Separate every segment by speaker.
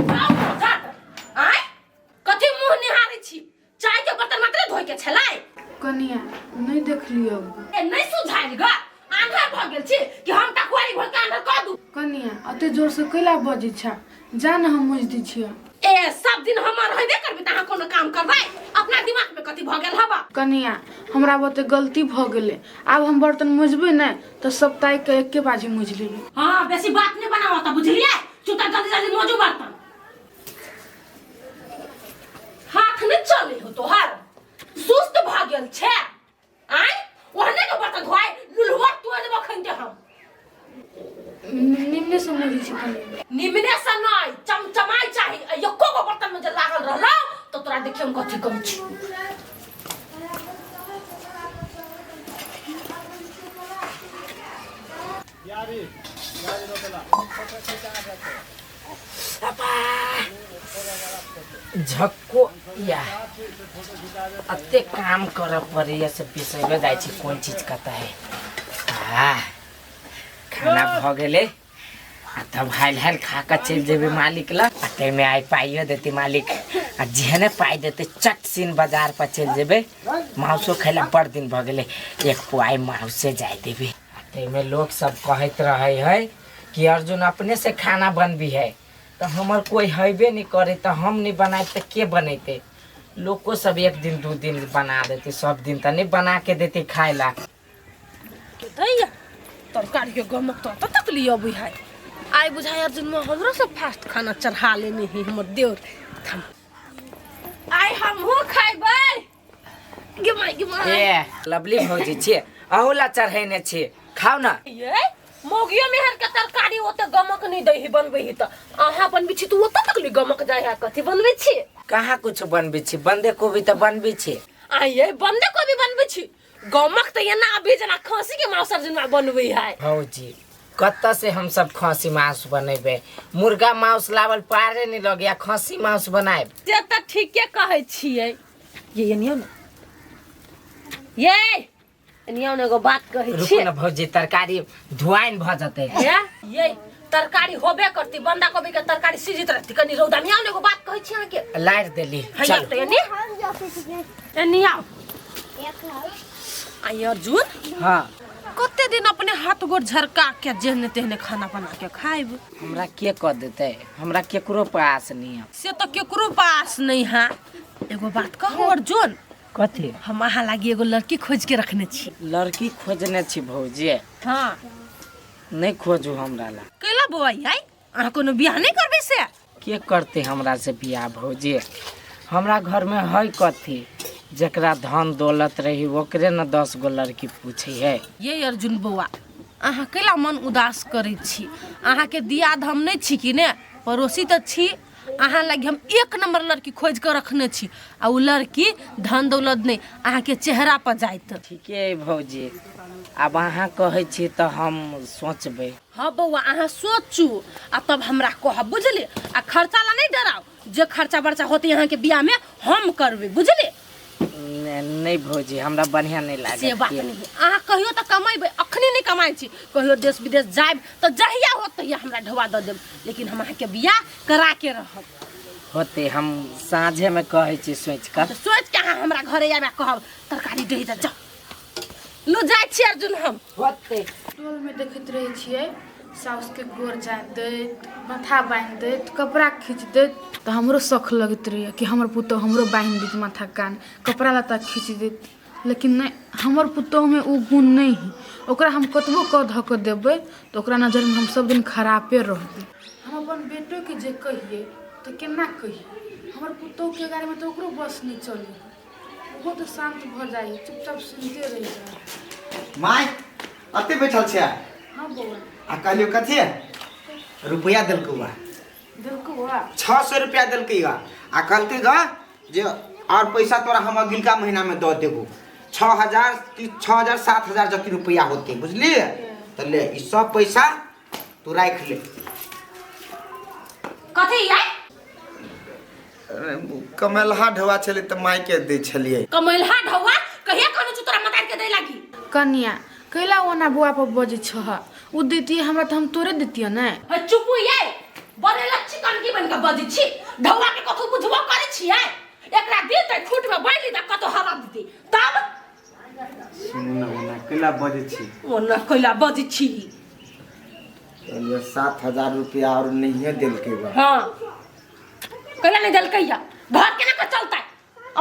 Speaker 1: भाव भऽ जात। आँय, कथी मुँह निहारै छी? चाय के बर्तन मात्रे धोइ के छलै।
Speaker 2: कनिया, नहि देखलियौ।
Speaker 1: ए, नहि सुझायल ग? आन्हर भऽ गेल छी कि हम टकुआरी घोर के आन्हर कऽ दू?
Speaker 2: कनिया, अते जोर से कैला बजै छा? जा ने, हम मोजि दै छियौ।
Speaker 1: ए, सब दिन हमर रहबे करबी तऽ अहाँ कोनो काम करबै? अपना दिमाग में कथी भऽ गेल हबा?
Speaker 2: कनिया, हमरा बहुते गलती भऽ गेलै। आब हम बर्तन मोजबै ने तऽ सप्ताह के एके बाजी मोजि लेबै।
Speaker 1: हाँ, बेसी बात नहीं बनावा तऽ, बुझलियै? चुपचाप जल्दी जल्दी मोजू बर्तन। हाथ नहीं चले हो तोहर, सुस्त भऽ गेल छे। आय, ओहने के बर्तन धोआय लुलुआ तोड़ देबो खन के हम।
Speaker 2: निम्ने से मोजै छी कनिया।
Speaker 1: निम्ने से नहीं, चमचमाई चाही। आ एको गो बर्तन में जे लागल रहलो तो तोरा देखियो हम कथी करै छी।
Speaker 3: झक्को या अते काम करऽ पड़ैया से बिसरियो जाइ छी कोन चीज कतऽ है। आ खाना भऽ गेलै आ तब हाल हाल खा कऽ चलि जेबै मालिक लग। आ ताहिमे आइ पाइयो देतै मालिक, आ जेहने पाइ देतै चट सिन बाजार पर चलि जेबै। माउसो खैला बड़ दिन भऽ गेलै, एक पुआइ माउसे जाय देबै। आ ताहिमे लोक सब कहैत रहै है कि अर्जुन अपने से खाना बनबी है, तऽ हमर कोई हेबे नहि करे, तऽ हम नहि बनायब तऽ के बनेतै? लोको सब एक दिन दू दिन बना देतै, सब दिन तऽ नहि बना के देतै खाय ला।
Speaker 1: दैया तरकारी के गमक तो तक तक लिअ अबै है। आइ बुझाइ अर्जुन में हमरो सब फास्ट खाना चढ़ा लेने है हमर देवर। थम, आइ हमहूँ खैबै। गे माय, गे माय।
Speaker 3: ए लवली भौजी छियै, अहू ला चढ़ेने छी, खाउ ना।
Speaker 1: ये मौगियो मेहर के तरकारी ओते गमक नहीं दै है बनबै है, तऽ अहाँ बनबै छी तऽ ओतऽ तक नहीं गमक जाइ है। कथी बनबै छी?
Speaker 3: कहाँ कुछ बनबै छी, बंदे कोबी तऽ बनबै छी।
Speaker 1: आ ये बंदे कोबी बनबै छी, गमक तऽ एना अभी जेना खसी के मांस जेना बनबै है।
Speaker 3: भौजी, कतऽ से हम सब खसी मांस बनेबै? मुर्गा मांस लावल पारे नहीं लगे, खसी मांस बनाएब?
Speaker 1: से तऽ ठीके कहै छियै। ये एनियो ने, ये एनियो ने, एगो बात कहै
Speaker 3: रुकू
Speaker 1: छियै।
Speaker 3: ने भौजी, तरकारी धुआइन भऽ जेतै।
Speaker 1: हे ये तरकारी होबे करती, बंदा कोबी के तरकारी सिझित रहती कनी रौदा में। आउ ने, एगो बात कहै छी अहाँके।
Speaker 3: लारि देली।
Speaker 1: हैया।
Speaker 3: चलू।
Speaker 1: तऽ एनी एनी आउ। आ ये अर्जुन।
Speaker 3: हाँ।
Speaker 1: कते दिन अपने हाथ गोर झरका के जेहने तेहने खाना बना के खाइब?
Speaker 3: हमरा के कऽ देतै? हमरा केकरो पास नहीं है।
Speaker 1: से तऽ केकरो पास नहीं है। एगो बात कहू अर्जुन?
Speaker 3: कथी?
Speaker 1: हम अहाँ लागी एगो लड़की खोज के रखने छी।
Speaker 3: लड़की खोजने छी भौजी?
Speaker 1: हाँ।
Speaker 3: नहीं खोजू हमरा ला।
Speaker 1: कैला बौआ आई, अहाँ कोनो बियाह नहीं करबै से?
Speaker 3: के करते हमरा से बियाह भौजी? हमरा घर में है कथी? जकरा धन दौलत रही ओकरे न 10 गो लड़की पूछे है।
Speaker 1: ये अर्जुन बौआ, अहाँ कैला मन उदास करै छी? अहाँके दियाद हम नहीं छी कि ने, पड़ोसी तऽ छी। अहाँ लागी हम एक नंबर लड़की खोज के रखने छी, आ उ लड़की धन दौलत नहीं, अहाँके चेहरा पर जाइत।
Speaker 3: ठीके है भौजी, आब अहाँ कहै छी तऽ हम सोचबै।
Speaker 1: हाँ बौआ, अहाँ सोचू आ तब हमरा कहब, बुझलियै? आ खर्चा ला नहीं डराउ, जे खर्चा बर्चा होतै अहाँके बियाह में हम करबै, बुझलियै?
Speaker 3: नहीं भौजी, हमरा बढ़िया नहीं लागे।
Speaker 1: से बात नहीं, अहाँ कहियो तऽ कमेबै, अखनी नहीं कमाइ छी, कहियो देश विदेश जायब तऽ जहिया होत तहिया हमरा ढोआ दऽ देब, लेकिन हम अहाँके बियाह करा के रहब।
Speaker 3: होते, हम साँझे में कहै छी सोचि कऽ।
Speaker 1: तऽ सोचि के अहाँ हमरा घरे आबि कहब। तरकारी दही तऽ जाउ लू, जाइ छी अर्जुन हम।
Speaker 3: होते।
Speaker 2: टोलमे देखैत रहै छियै साउसके गोर जाति दैत, माथा बान्हि दैत, कपड़ा खींच दैत, तऽ हमरो शौख लगैत रहैए कि हमर पुतोहु हमरो बान्हि दैत माथा कान, कपड़ा लत्ता खींच दैत। लेकिन नहि, हमर पुतोहुमे ओ गुण नहि हइ। ओकरा हम कतबो कऽ धऽ कऽ देबै तऽ ओकरा नजरिमे हम सभदिन खरापे रहबै। हम अपन बेटोके जे कहियै तऽ केना कहियै? हमर पुतोहुके बारेमे तऽ ओकरो बस नहि चलै हइ, ओहो तऽ शान्त भऽ जाइ हइ, चुपचाप सुनिते रहि जाइ हइ।
Speaker 4: माय, अते बैठल छै?
Speaker 2: हाँ बौआ।
Speaker 4: आ कहलियो कथी रुपया देलकौ बा?
Speaker 2: देलकौ बा।
Speaker 4: 600 रुपया देलकै बा, आ कहलकै ग जे और पैसा तोरा हम अगिलका महीना में दऽ देबो। 6000 कि 6000 7000 जति रुपया होते, बुझलिए? तऽ ले, ई सब पैसा तू राखि ले।
Speaker 1: कथी यार?
Speaker 4: कमेलहा ढौआ छलै तऽ मायके दै छलियै।
Speaker 1: कमेलहा ढौआ कहिया कहने छु तोरा मतार के दै लागी?
Speaker 2: कनिया, कैला ओना बौआ पर बजै छह? ओ दैतियै हमरा तऽ हम तोरे दैतियै ने।
Speaker 1: चुप ये, बड़े लच्छी। कनकी बन के बजै छी ढौआ के कथू बुझबो करै छियै एकरा दितै खूट में बान्हि दितै कतौ हरा दितै तब
Speaker 4: सुनू ने ओना कैला बजै छी
Speaker 1: ओना कैला बजै छी
Speaker 4: कहलियै 7,000 रुपया और नहिए देलकै बा
Speaker 1: हाँ कैला नहीं देलकै या घर केना के चलतै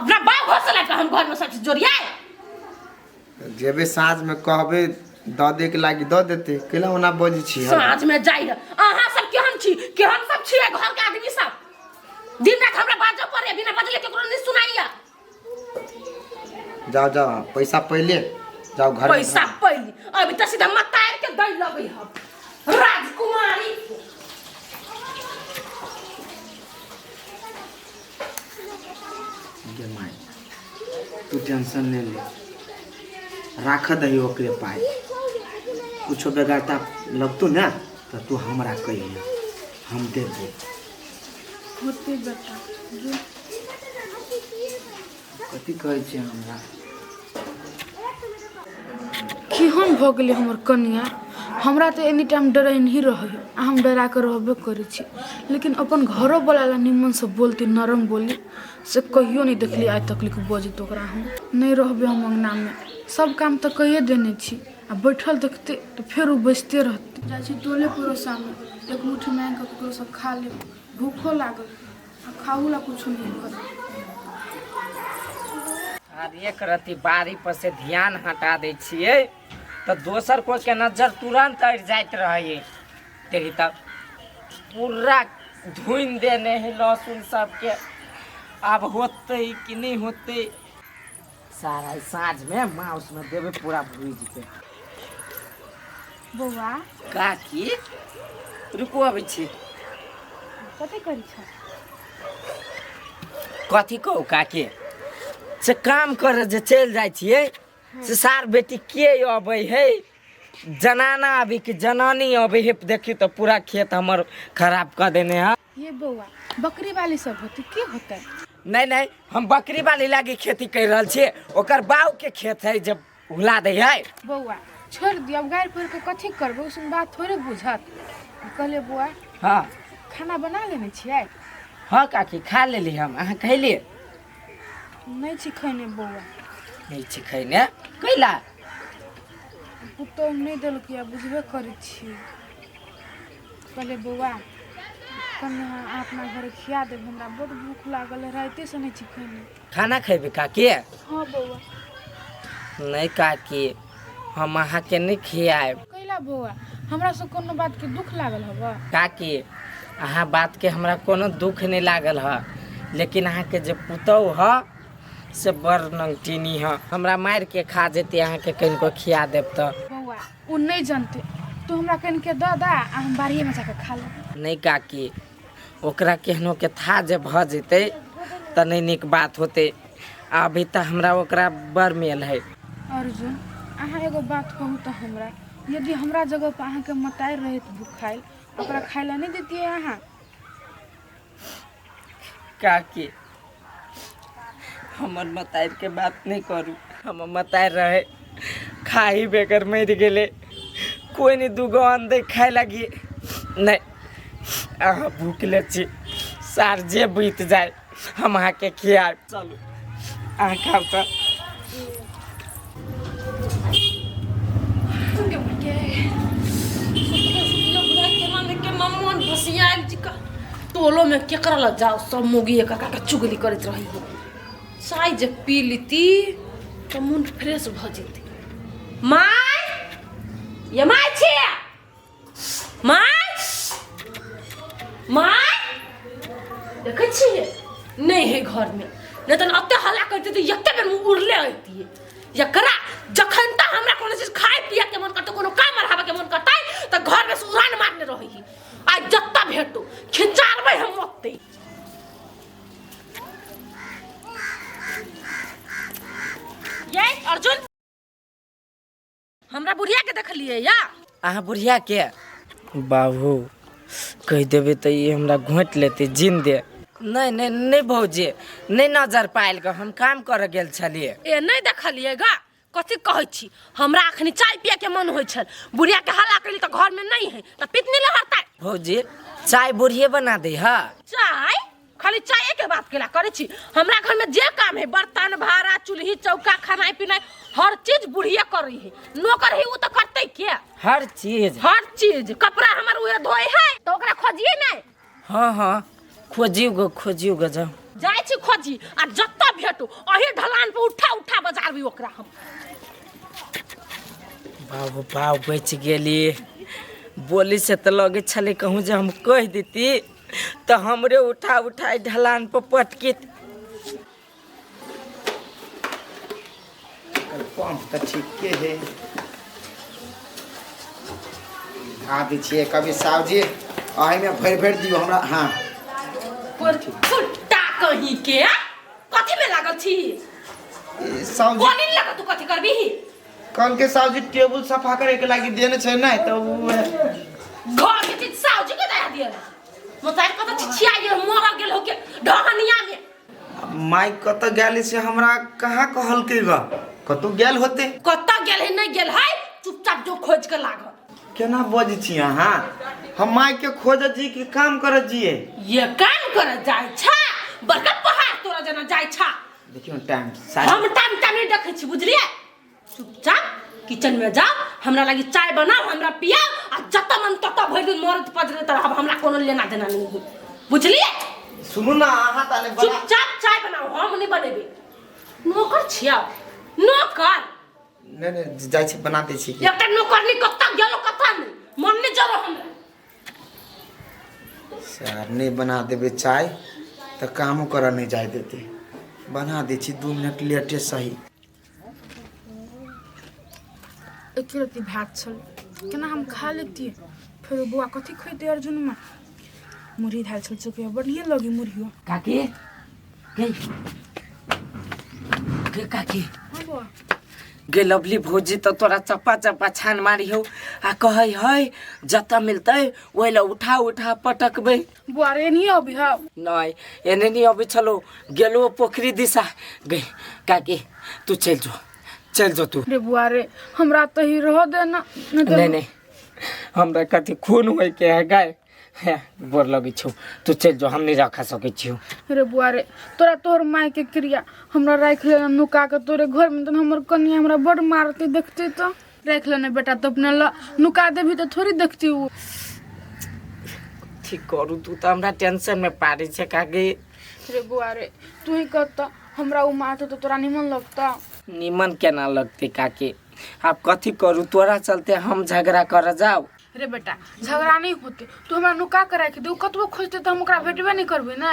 Speaker 1: अपना बाप घर से लाके हम घर में सब चीज जोड़ियाए
Speaker 4: जेबै साँझ में कहबै दऽ दे के लागी दऽ देतै कैला ओना बजै छी हम?
Speaker 1: साँझ में जाइ है अहाँ सब केहन छी केहन सब छियै घर के आदमी सब दिन रात हमरा बाजऽ पड़े बिना बजले केकरो नहीं सुनाइया
Speaker 4: जाओ जाओ पैसा पहिले जाओ घर में।
Speaker 1: पैसा पहली अभी तो सीधा मतार के दै लबै हम राजकुमारी
Speaker 4: गे माय तू टेंशन नहीं ले राख दही ओकरे पाइ कुछो बेगरता लगतो ना तो तू हमरा कहिए हम देबो
Speaker 2: होते बेटा जो
Speaker 4: कथी कहै छै हमरा
Speaker 2: केहन भऽ गेलै हमर कनिया हमरा तऽ एनी टाइम डराइन ही रहै आ हम डरा कऽ रहबे करै छी लेकिन अपन घरोवला लए निमनसँ बोलती नरम बोली से कहियो नहि देखली आइ तक लिख बजैत ओकरा हम नहि रहबै हम अङ्गनामे सब काम तऽ कहिए देने छी आ बैठल देखतै तऽ फेर ओ बैसते रहतै जाइ छी टोले पड़ोसामे एक मुट्ठी माँगि कऽ ककरोसँ खा लेब भूखो लागल आ खाहू ला कुछो नहि घरमे
Speaker 3: आर एक रत्ती बाड़ी पर से ध्यान हटा दै छियै तऽ दोसर कोइ के नजर तुरंत अड़ि जाइत रहै देखी तब पूरा धुनि देने है लहसुन सबके आब होतै कि नहि होतै सारा साँझमे माउसमे देबै पूरा भुजि के
Speaker 2: बौआ
Speaker 3: काकी रुकू अबै छी
Speaker 2: कथी करै छ
Speaker 3: कथी कहू काकी से काम करे जे चलि जाइ छियै से सार बेटी के अबै है जनाना अबै कि जनानी अबै है देखियौ तऽ पूरा खेत हमर खराब कऽ देने है
Speaker 2: ये बौआ बकरी वाली सब होतै के होतै
Speaker 3: नहि नहि हम बकरी वाली लागी खेती करि रहल छियै ओकर बाबूके खेत है जे हुला दै है
Speaker 2: बौआ छोड़ि दियौ आब गारि पढ़ि कऽ कथी करबै ओसन बात थोड़े बुझत कहलियै बौआ
Speaker 3: हँ
Speaker 2: खाना बना लेने छियै
Speaker 3: हँ काकी खा लेली हम अहाँ खैलियै
Speaker 2: नहि छी खैने बौआ
Speaker 3: नहि छी खैने कैला
Speaker 2: पुतोहु नहि देलकै बुझबे करै छी कहलियै बौआ कनि अहाँ अपना घरे खिया देब हमरा बड्ड भूख लागल है रातिसँ नहि छी खैने
Speaker 3: खाना खैबै काकी
Speaker 2: हँ बौआ
Speaker 3: नहि काकी हम अहाँके नहि खियाएब
Speaker 2: कैला बौआ हमरा से कोनो बातके दुख लागल हबऽ
Speaker 3: काकी अहाँ बातके हमरा कोनो दुख नहि लागल ह लेकिन अहाँके जे पुतहु ह से बड़ नंगटीनी ह हमरा मारिके खा जेतै अहाँके कनिको खिया देब तऽ
Speaker 2: बौआ ओ नहि जनतै तू हमरा कनिके दऽ दऽ आ हम बाड़िएमे जाकऽ खा लेब
Speaker 3: नहि काकी ओकरा केहनोके था जे भऽ जेतै तऽ नहि नीक बात होतै अभी तऽ हमरा ओकरा बड़ मेल है
Speaker 2: अर्जुन अहाँ एगो बात कहू तऽ हमरा यदि हमरा जगह पर अहाँके मतारि रहैत भूखायल ओकरा खाय लए नहि दैतियै अहाँ
Speaker 3: काकी हमर मतारिके बात नहि करू हमर मतारि रहै खाही बेगर मरि गेलै कोइ नहि दूगो अन्न दै खाय लागी नहि अहाँ भूखले छी सार जे बीत जाय हम अहाँके खियाएब चलू अहाँ खाउ तऽ
Speaker 1: केना मन भसियायल छी टोलो में केकरा लग जाओ सब मोगी एक के चुगली करैत रही चाय जे पी लीती तऽ मन फ्रेश भऽ जेतै माय ये माय छी माय माय देखै छियै नहि है घरमे नहि तऽ एते हल्ला करते तऽ एते बेर मुँह उड़ले अइतियै एकरा जखन तक हमरा कोनो चीज खाय पिए के मन करतै कोनो काम बढ़ाबे के मन करतै तऽ घरमे से उड़ान मारने रहै ही आइ जत्ता भेटो खिंचारबै हम ओतै ये अर्जुन हमरा बुढ़िया के देखलिए या
Speaker 3: अहाँ बुढ़िया के बाबू कहि देबै तऽ ई हमरा घोंटि लेतै जिन्दे नहि नहि नहि भौजी नहि नजर पायल ग हम काम करऽ गेल छलियै
Speaker 1: ए नहि देखलिए गा कथी कहै छी हमरा अखनी चाय पिए के मन होइ छल बुढ़िया के हल्ला करी तऽ घर में नहीं है तऽ पितनी लहरतै
Speaker 3: भौजी चाय बुढ़िए बना दे हा।
Speaker 1: चाय खाली चाय के बात केला करे छी? हमरा घर में जे काम है, बर्तन भाड़ा, चूल्ही चौका, खानाई पिनाई, हर चीज बुढ़िया कर रही है। नौकर है वो तो करते के
Speaker 3: हर चीज,
Speaker 1: हर चीज। कपड़ा हमर उहे धोए है तो ओकरा खोजिए नहीं।
Speaker 3: हाँ हाँ, खोजियो गो, खोजियो गो, जाओ।
Speaker 1: जाइ छी खोजी आ जत्ता भेटू अही ढलान पर उठा उठा बजारबी ओकरा हम।
Speaker 3: बाबू बाबू बच गेली। बोली से तो लगे छले कहूँ जे हम कह देती तो हमरे उठा उठा ढलान पर पटकित।
Speaker 4: पंप तो ठीके है, धा दै छियै कभी साहु जी, एहिमे भरि भरि दियौ हमरा। हाँ
Speaker 1: फुट्टा कहीं के कथी में लागल छी?
Speaker 4: साहु जी
Speaker 1: बोली नहीं लगल तू कथी करबी?
Speaker 4: कल के साहु जी टेबुल सफा करे के लागी देने छै नहीं तो उ
Speaker 1: घर के चीज साहु जी के दया दिए मोतार कत छिछिया गेल, मर गेल हो के ढहनिया में।
Speaker 4: माइक कत गेल से हमरा कहाँ कहलकै ग? कतौ गेल होते?
Speaker 1: कत गेल है नहीं गेल है, चुपचाप जो खोज के लागल।
Speaker 4: केना बजै छी अहाँ? हम माइक के खोज छी कि काम कर जिए?
Speaker 1: ये काम कर जाय छा, बड़का पहाड़ तोरा जना जाय छा।
Speaker 4: देखियो टाइम
Speaker 1: हम टाइम टाइम नहीं देखै छी, बुझलिए? चुपचाप किचन में जाओ, हमरा लगी चाय बनाओ, हमरा पियाओ आ जत मन तत भरि दिन मरत पजरत रहब, हमरा कोनो लेना देना नहीं है, बुझलिए?
Speaker 4: सुनू ना अहाँ ताले बना।
Speaker 1: चुपचाप चाय बनाओ, हम नहीं बनेबे। नौकर छिया नौकर।
Speaker 4: नहीं नहीं जाइ छी बना दै छी।
Speaker 1: एकटा नौकर नहीं कत गेलो कत नहीं, मन नहीं जरो हमरा।
Speaker 4: सर नहीं बना देबे चाय तो कामो कर नहीं जाय देते। बना दै छी 2 मिनट लेटे सही।
Speaker 2: एक रत्ती भात छल केना हम खा लेतियै, फेर बौआ कथी खैतै अर्जुनमा? मुरही धायल छल चौकिया, बढ़िया लगी मुरहियो।
Speaker 3: काकी गे गे काकी।
Speaker 2: हाँ बौआ।
Speaker 3: गे लवली भौजी तो तोरा चप्पा चप्पा छान मारी हो आ कहै है जतऽ मिलतै ओहि लए उठा उठा पटकबै।
Speaker 2: बौआ रे एनहिये अबी हौ?
Speaker 3: नहीं एने नहीं अबै छलो, गेलो पोखरी दिशा। गे काकी तू चलि जो, चल जो तू।
Speaker 2: रे बुआ रे हमरा तो ही रह दे ना।
Speaker 3: नहीं नहीं हमरा कथी खून होय के है गाय, बोर लगै छौ, तू चल जो, हम नहीं रखा सकै छियौ।
Speaker 2: रे बुआ रे तोरा तोहर माय के क्रिया हमरा राखि लेना नुका के तोरे घर में, तो हमर कनिया हमरा बड़ मारते देखते तो राखि लेना बेटा, तो अपने ल नुका देबी तो थोड़ी देखती उ।
Speaker 3: ठीक करू तू तो हमरा टेंशन में पारी छे काकी।
Speaker 2: रे बुआ रे तू ही कहता हमरा उ मारते तो तोरा निमन लगता?
Speaker 3: निमन केना लगते काकी, आप कथी करू, तोरा चलते हम झगड़ा कर जाओ।
Speaker 2: रे बेटा झगड़ा नहीं होते, तू हमरा नुका के राखि दे, कतबो खोजते तो हम ओकरा भेटबे नहीं करबे ना।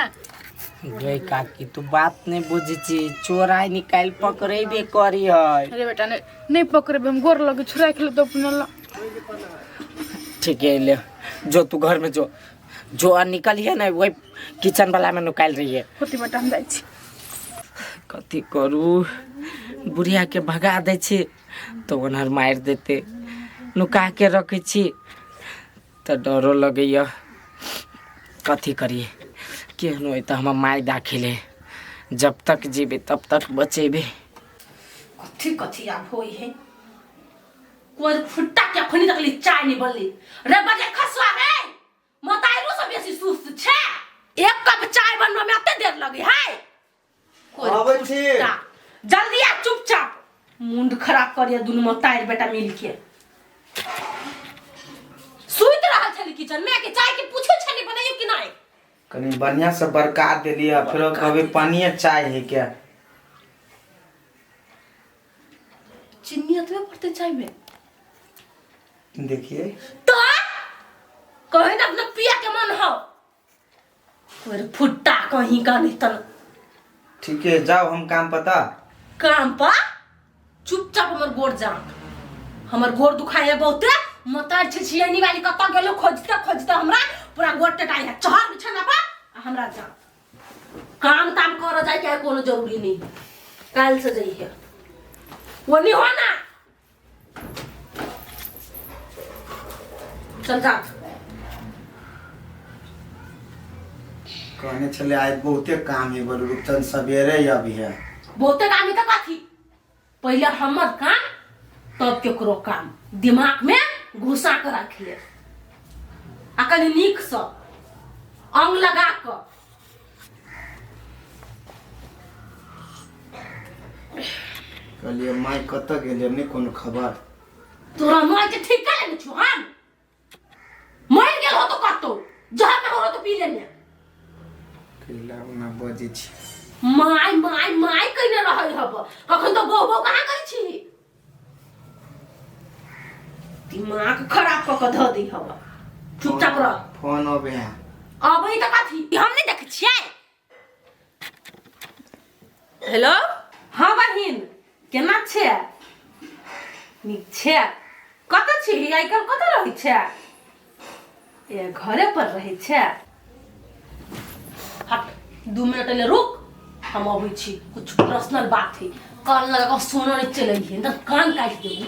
Speaker 3: गे काकी तू बात नहीं बुझी छी, चोराई निकाल पकड़ेबे करी है।
Speaker 2: अरे बेटा नहीं नहीं पकड़ेबे, हम गोर लगे छुरा के तो अपने ला।
Speaker 3: ठीक है ले जो तू घर में जो जो आ निकलिए ना वही किचन वाला में निकाल रही है।
Speaker 2: होती बेटा हम जाइ छी।
Speaker 3: कथी करू, बुढ़िया के भगा दै छी तो ओनहर मारि देते, नुका के रखै छी तो डरो लगैया। कथी करिए, केहनो तऽ हमर माय दाखिल है, जब तक जीबे तब तक बचेबे।
Speaker 1: कथी कथी आब होई है, कोई फुट्टा के अखनी तकली चाय नहीं बनली। रे बजे खसवा रे मोताइरो से बेसी सुस्त छे, एक कप चाय बनबे में एते देर लगे है।
Speaker 4: आबै छी
Speaker 1: जल्दी आ चुपचाप, मुंड खराब करिए दुनू मोताइर बेटा मिल के। सुति रहल छली किचन में के चाय के पूछे छली बनैयो कि नहीं।
Speaker 4: कनी बढ़िया से बरका देलिए, फिर कभी पानी चाय है क्या?
Speaker 1: चीनी अतबे पड़ते चाय में?
Speaker 4: देखिए
Speaker 1: तो कहे ना अपना पिया के मन हो कोई फुट्टा कहीं का नहीं तन।
Speaker 4: ठीक है जाओ, हम काम पता
Speaker 1: काम पा चुपचाप हमर गोर जा, हमर गोर दुखाय है बहुते, मतार छिछियानी वाली कत गेलो खोजते खोजते हमरा पूरा गोर टटाई है। चहर बिछाना पा हमरा जा, काम ताम कर जाय के कोनो जरूरी नहीं, काल से जाइए वो नहीं हो ना। चल जा
Speaker 4: कहने चले आज बहुते काम है, बोल रुपचंद सवेरे अभी है
Speaker 1: बहुते काम है। तो कथी पहले हमर काम तब केकरो काम, दिमाग में घुसा के रखिए आ कनी नीक से अंग लगा कऽ।
Speaker 5: कहलियै माय कतऽ गेलै, नहि कोनो खबर।
Speaker 1: तोरा माय के ठीक कर लेने छु हम। मरि गेल हो तो कतौ जहर में हो तो पी लेने।
Speaker 5: कैला ओना बजै छी?
Speaker 1: माय माय माय कइने रहै हब, कखन तो बो बो कहाँ करै छी? दिमाग खराब कऽ कऽ धऽ दै हब। चुपचाप रह।
Speaker 5: फोन अबै है।
Speaker 1: अबै तऽ कथी, हम नहि देखै छियै। हेलो, हाँ बहिन, केना छै? नीक छै? कतऽ छी आइ काल्हि? कतऽ रहै छै? ए, घरे पर रहै छै? हट, 2 मिनट ले रुक, हम अबै छी, कुछ पर्सनल बात है। कान लगा कऽ सोना नहि चलै है, एकदम कान काटि देबू।